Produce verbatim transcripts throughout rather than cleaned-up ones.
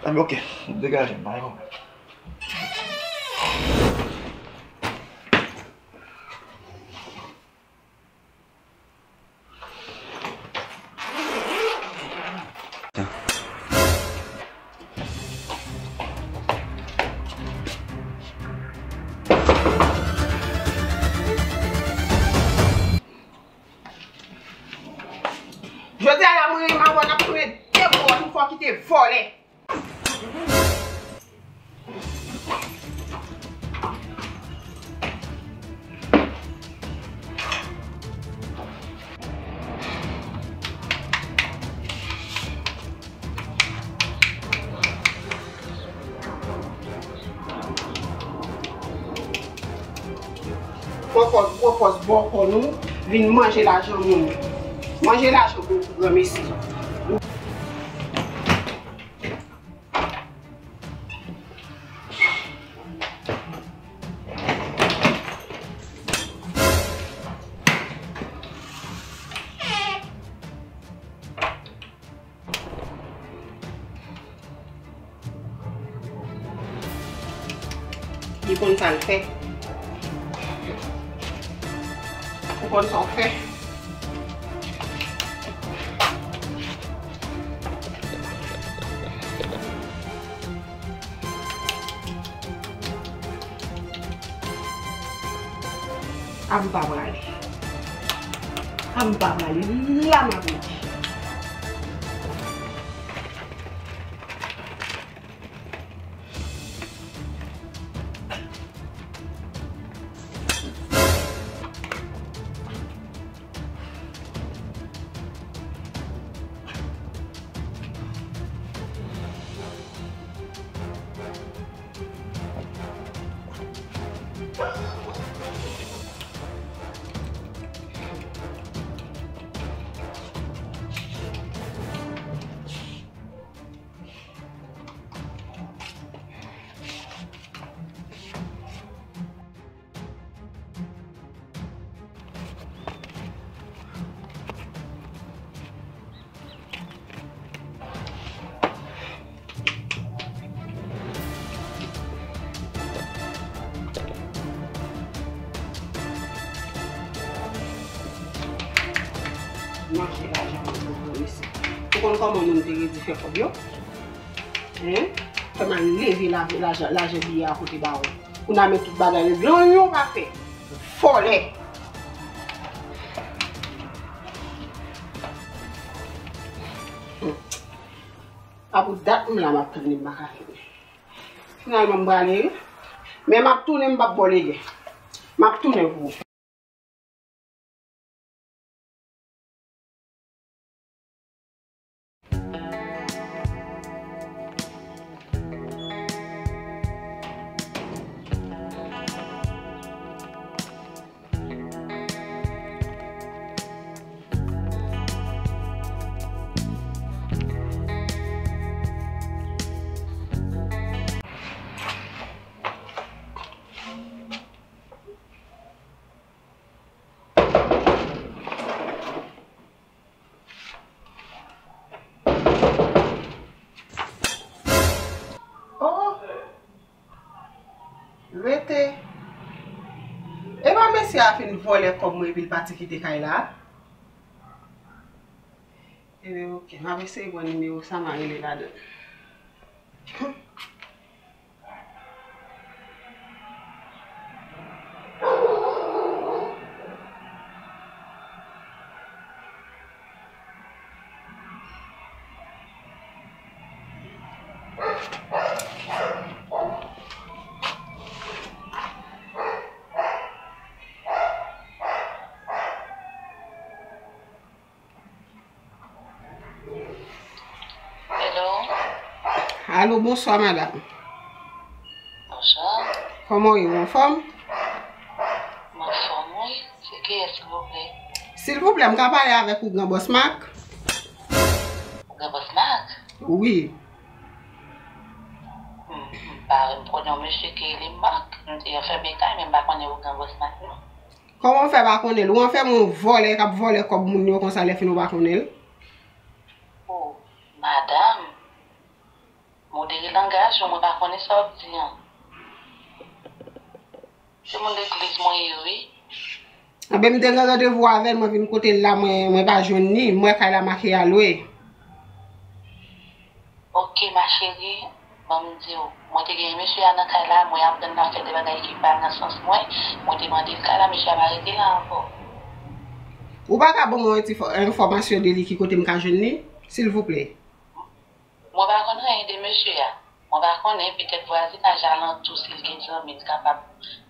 Enben, oke, m degaje m, pa gen pwoblèm. Jodi a la, mwen menm avè w n ap tounen de bò, nou fò kite vòlè. Pran pòz, gwo pòz bòkò nou, vin manje lajan moun. Manje lajan moun pou granmesi. Li konn sa l fè. Ou konn sa w fè. A m pa prale. A m pa prale. La m ap rete. Manje lajan moun nan pran isit. Ou konn kòman moun te redi fè kòb yo? Hein? Fè m al leve la, lajan, lajan biyè a kote ba ou. Ou nan men tout bagay yo. Yon, yon pa fè. Vòlè. Hmm. A pou dat m la m ap tann li m pa ka fini. Finalman m prale wi. Men m ap tounen, m p ap ba w legen. M ap tounen pou ou. Oh! Rete. Epa mesye a fin vòlè kòb mwen epi l pati kite kay la? Ebyen, oke. M ap eseye pran nimewo sa, m a rele ladan. Hello. Alo, bonswa, madanm. Bonswa. Kòman w ye, ou anfòm? M anfòm, wi. Se kiyès, silvouplè? Silvouplè, m ka pale avèk ou, Gran Bòs Mak? Gran Bòs Mak? Wi. M, m pa, m konnen yon mesye ki rele Mak. M te anfèmen kay, men m pa konnen ou Gran Bòs Mak, non. Kòman w fè pa konnen l? Ou anfèmen yon vòlè k ap vòlè kòb moun yo konsa, lè fini ou pa konnen l? Oh, madanm, m ou Langaj ou, mwen pa konnen sa w ap di an. Se moun legliz mwen ye, wi. Anben, m te gen randevou avè l, mwen vin kote l la, mwen, mwen pa jwenn li. M wè kay la make a lwe. Ok, ma chérie, ban m di w, mwen te gen mesye a nan kay la, mwen aprann l ap fè de bagay ki pa nan sans mwen, mwen te mande l kay la, mesye a pa rete la ankò. Ou pa ka ban mwen yon ti fò- enfòmasyon de li, ki kote m ka jwenn li, silvouplè? Mwen pa konn anyen de mesye a. Mwen pa konnen, petèt vwazinaj alantou, si l gen zanmi, l kapab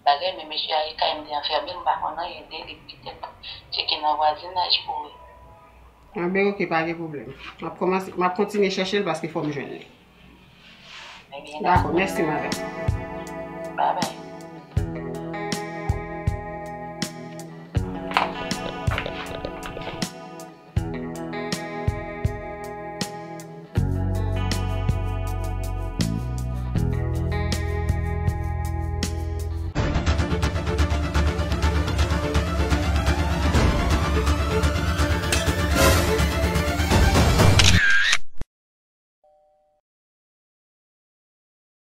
bagay, men mesye a, e kay m te anfèmen, m pa konn anyen de li, petèt tcheke nan vwazinaj pou wè. Anben, ok, pa gen pwoblèm. M ap kòmanse, m ap kontinye chèche l paske fò m jwenn li. Ebyen, dakò, mèsi, madanm. Bye bye.